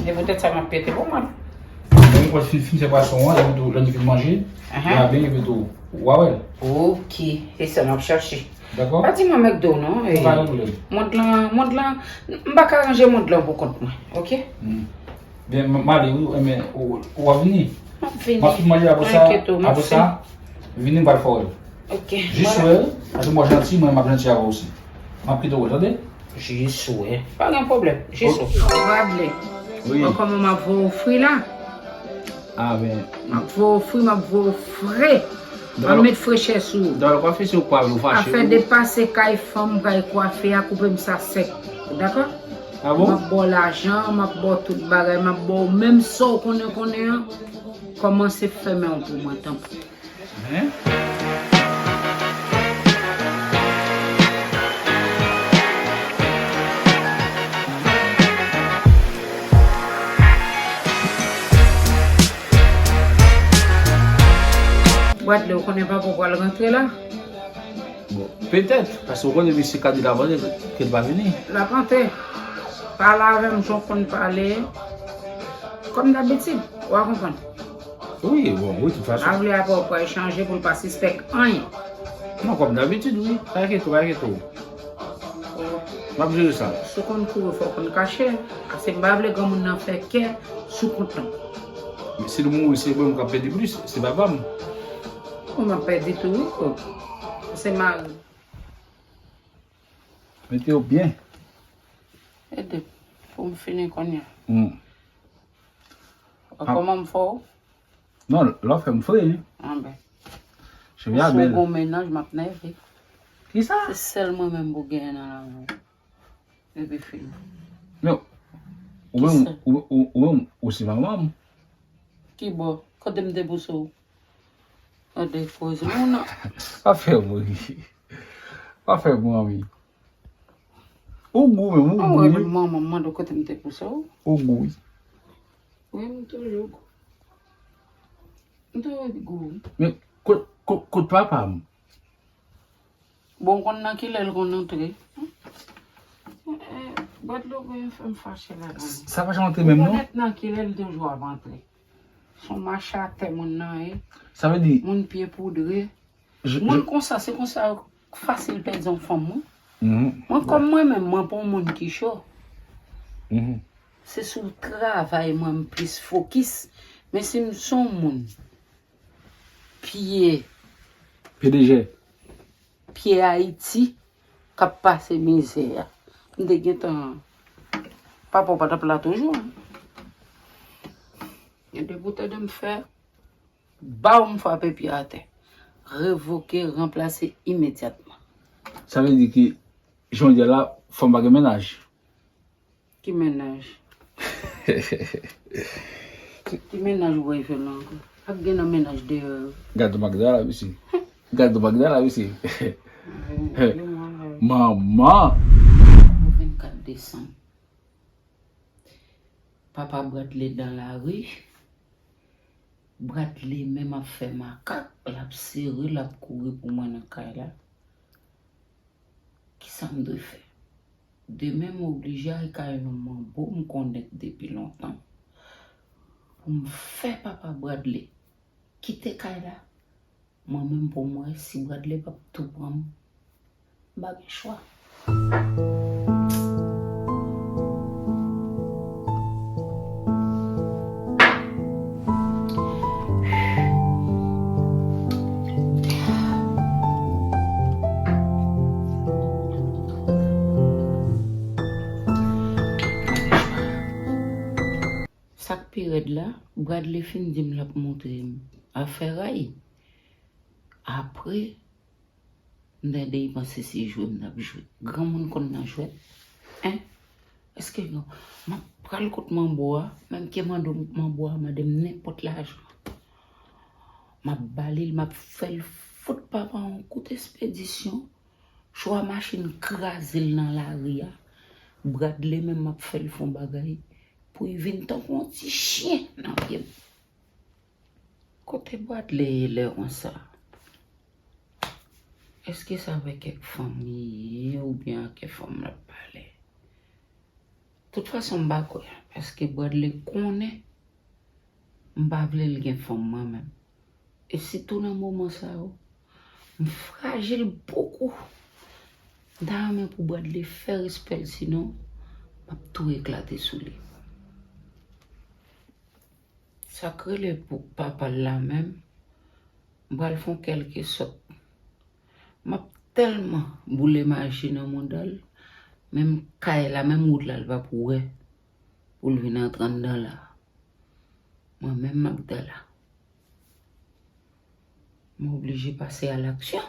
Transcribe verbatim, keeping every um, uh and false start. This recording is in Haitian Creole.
E poutèt sa m ap pete pou mwen. Lè nou pral fin, fin fè pwason an, lè nou, lè nou fin manje, lave, epi tou, w a wè l. Ok, se sa m ap chache. Dakò? Pa di mwen McDo non. Pa gen pwoblèm. Mond lan, mond lan, m pa ka ranje mond lan pou kont mwen, ok? Byen, m ale wi, men ou, ou a vini. M ap vini. M ap fin manje apre sa, apre sa, vini m pral fè w wè l. Ok. Jis wè l, paske mwen janti, mwen m ap janti avè w osi. M ap kite w wè l, tande? Jis wè. Pa gen pwoblèm, jis wè. Bradley, wi. Mwen kòman m ap voye w fri la? Ah, men. M ap voye w fri, m ap voye w fre. M ap met frechè sou ou. Dòlè kwafe se ou kwafe ou fache. Afè de pase kay fanm pral kwafe a, koupe m sa sèk. Dakò? Ah bon? M ap ba w lajan, m ap ba w tout bagay, m ap ba w menm sa w konnen konnen an. Kòmanse fèmen w pou mwen, tanpri. Hein? Bradley, ou konnen papa w pral rantre la? Bon, petèt, paske ou konnen misye ka di l ap rantre, ke l pa vini. L ap rantre. Pale avè m jan w konn pale. Kòm dabitid, w a konprann. Wi, bon, wi, tout fason. M pa vle apre w pral chanje pou l pa sispèk anyen. Non, kòm dabitid, wi. Pa enkyete w, pa enkyete w. M ap jere sa. Si w konn kouri, fò w konn kache. Paske m pa vle granmoun nan fè kè sou kont lan. Men si l mouri, se mwen m k ap pèdi plis, se papa m. Ou m ap pèdi tou, wi, o. Se mari. Mete yo byen. Ede m pou m fini kounye a. Hmm. Kòman m fè w? Non, lè w fè m fre, wi. Anben. Cheve a bèl. Si w gon mennaj, m ap nève. Kisa? Se sèl mwen menm pou genyen nan lavi w. Epi fini. Men, ou menm, ou, ou, ou menm, ou se manman m. Ki bò? Kote m te pouse w? Gade koze moun nan. Pa fè m ri. Pa fè m anvi. Ou gou menm, ou gou wi. Manman m mande w kote m te pouse w. Ou gou wi. Wi, m toujou gou. M toujou gou wi. Men, kot, kot, kot papa m? Bon, konn nan kilè l konn antre. Bradley, ou konn fè m fache la, konn. Sa pa janm antre menm non. Ou konn nan kilè l toujou ap antre. Se yon machatè moun nan ye. Sa vle di moun pye poudre. Moun konsa, se konsa fasil pèdi yon fanm, wi. Mwen, kòm mwen menm, mwen pa yon moun ki cho. Se sou travay mwen m plis fokis. Men si m se yon moun pye P D G. Pye Ayiti k ap pase mizè a. M te gentan, papa w pa t ap la toujou. Gen de bout ede m fè, baw m frape pye atè. Revoke, ranplase imedyatman. Sa vle di ki, jan w di a la, fanm pa gen mennaj? Ki mennaj? Ki mennaj ou pral fè la ankò? Ap gen nan mennaj deyò yo. Gad Magda la, mesye. Gad Magda la, mesye. Manman! Vennkat desanm. Papa Bradley dans la rue. Bradley menm ap fè makak, l ap sere, l ap kouri pou mwen nan kay la. Kisa m dwe fè? Demen m oblije al kay yon manbo m konnen depi lontan. Pou m fè papa Bradley kite kay la, mwen menm pou m wè si Bradley p ap tou pran m. M pa gen chwa. Sa k pi rèd la, Bradley fin di m l ap montre m afè ray. Apre, m tande y panse se jwe m t ap jwe. Granmoun konn nan jwèt? Hein? Èske non? M ap pral kot manbo a, menm ke mande manbo a mande m nenpòt lajan. M ap ba li l, m ap fè l fout papa yon kout espedisyon. Chwa machin kraze l nan lari a. Bradley menm m ap fè l fè yon bagay pou l vin tankou yon ti chen nan pye m. Kote Bradley ye lè konsa? Èske se avèk kèk fanm li ye oubyen ak kèk fanm l ap pale? Tout fason, m pa kwè, paske Bradley konnen m pa vle l gen fanm mwen menm. E sitou nan moman sa yo, m frajil bokou. M ta renmen pou Bradley fè respè l, sinon m ap tou eklate sou li. Sa k rele pou papa l la menm, m pral fè yon kèlkesòt. M ap tèlman boule maji nan mouda l, menm kay la, menm wout la, l p ap wè pou l vin antre anndan la. Mwen menm Magdala, m oblije pase a laksyon.